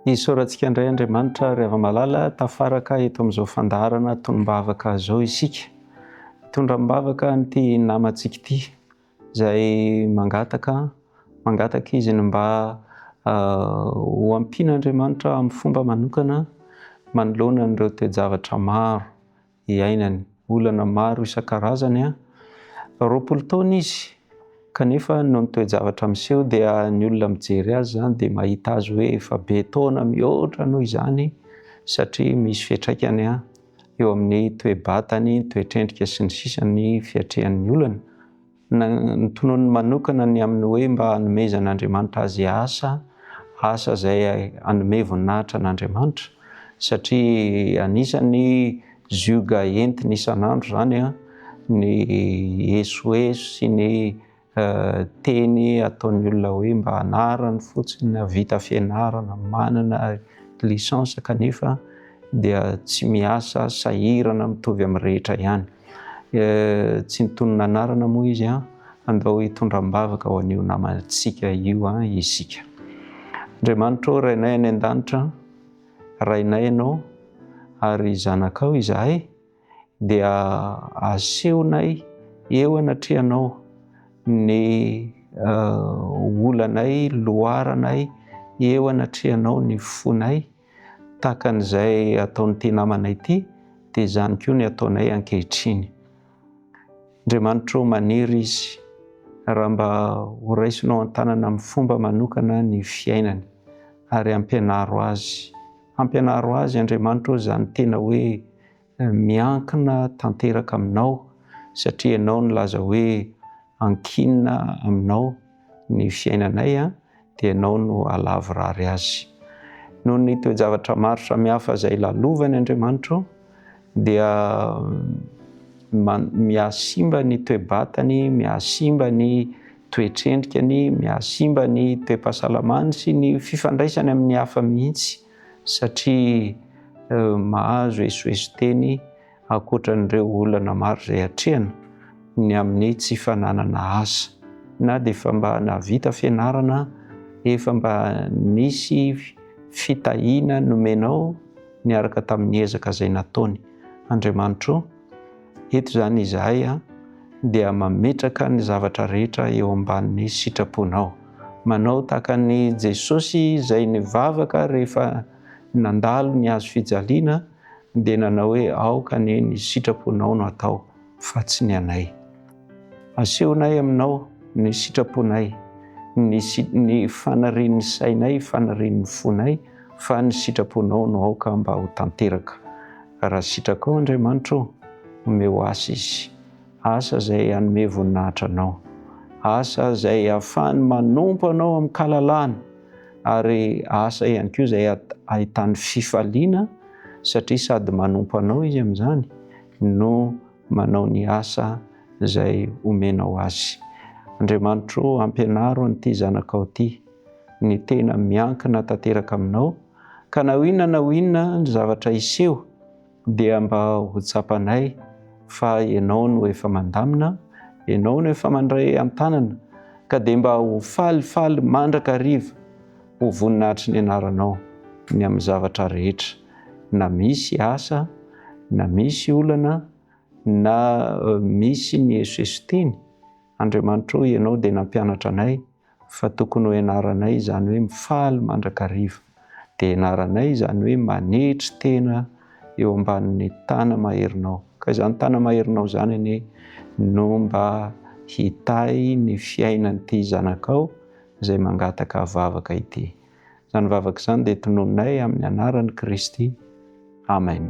Isaorantsika indray Andriamanitra ry hava-malala tafaraka eto amin'izao fandaharana tonom-bavaka izao isika. Hitondra am-bavaka an'ity namantsika ity izay mangataka, mangataka izy ny mba ho ampian'Andriamanitra amin'ny fomba manokana manoloana an'ireo toe-javatra maro iainany, olana maro isan-karazany. 20 taona izy kanefa noho ny toe-javatra miseho dia ny olona mijery azy izany dia mahita azy hoe efa be taona mihoatra noho izany satria misy fiantraikany eo amin'ny toe-batany, toetr'endrika sy ny sisa ny fiatrehan'ny olana. Notononiny manokana ny amin'ny hoe mba hanomezan'Andriamanitra azy asa, asa izay hanome voninahitra an'Andriamanitra, satria anisan'ny zioga entiny isan'andro izany ny esoeso sy ny teny ataon'ny olona hoe mba anarany fotsiny na vita fianarana, manana licence kanefa dia tsy miasa, sahirana mitovy amin'ny rehetra ihany. Tsy nitonona anarana moa izy an, andao hitondra am-bavaka ho an'io namantsika io an isika. Andriamanitra ô, Rainay any an-danitra, Rainay Ianao ary zanakao izahay, dia asehonay eo anatrehanao ny olanay, loharanay eo anatrehanao ny fonay, Tahaka an'izay ataon'ity namana ity, dia izany koa ny ataonay ankehitriny. Andriamanitra ô, maniry izy raha mba horaisinao an-tanana amin'ny fomba manokana ny fiainany, ary ampianaro azy. Ampianaro azy, Andriamanitra ô, izany tena hoe miankina tanteraka aminao, satria Ianao nilaza hoe ankinina aminao ny fiainanay, dia Ianao no halavorary azy. Noho ny toe-javatra maro samihafa izay lalovany Andriamanitra ô, dia mihasimba ny toe-batany, mihasimba ny toetr'endrikany, mihasimba ny toe-pahasalamany sy ny fifandraisany amin'ny hafa mihitsy satria mahazo esoeso teny ankoatran'ireo olana maro izay atrehana ny amin'ny tsy fananana asa. Na dia efa mba nahavita fianarana, efa mba nisy fitahiana nomenao niaraka tamin'ny ezaka izay nataony. Andriamanitro ô, eto izany izahay dia mametraka ny zavatra rehetra eo ambanin'ny sitraponao. Manao tahaka an'i Jesosy izay nivavaka rehefa nandalo ny hazo fijaliana, dia nanao hoe aoka anie ny sitraponao no atao fa tsy ny anay. Asehonay aminao ny sitraponay, ny ny fanirian'ny sainay, fanirian'ny fonay fa ny sitraponao no aoka mba ho tanteraka. Raha sitrakao Andriamanitra ô, omeo asa izy. Asa izay hanome voninahitra Anao. Asa izay ahafahany manompo Anao amin-kalalahana ary asa ihany koa izay ahitany fifaliana satria sady manompo Anao izy amin'izany no manao ny asa izay omenao azy. Andriamanitro ô, ampianaro an'ity zanakao ity ny tena miankina tanteraka aminao ka na ho inona na ho inona ny zavatra hiseho dia mba ho tsapanay fa Ianao no efa mandamina, Ianao no efa mandray an-tanana, ka dia mba ho falifaly mandrakariva ho voninahitry ny anaranao ny amin'ny zavatra rehetra, na misy asa, na misy olana, na misy ny esoeso teny. Andriamanitra ô, Ianao dia nampianatra anay fa tokony ho ianaranay izany hoe mifaly mandrakariva, dia ianaranay izany hoe manetry tena eo ambanin'ny tana-maherinao. Ka izany tana-maherinao izany anie no mba hitahy ny fiainan'ity zanakao izay mangataka vavaka ity. Izany vavaka izany dia tononinay amin'ny anaran'i Kristy. Amen.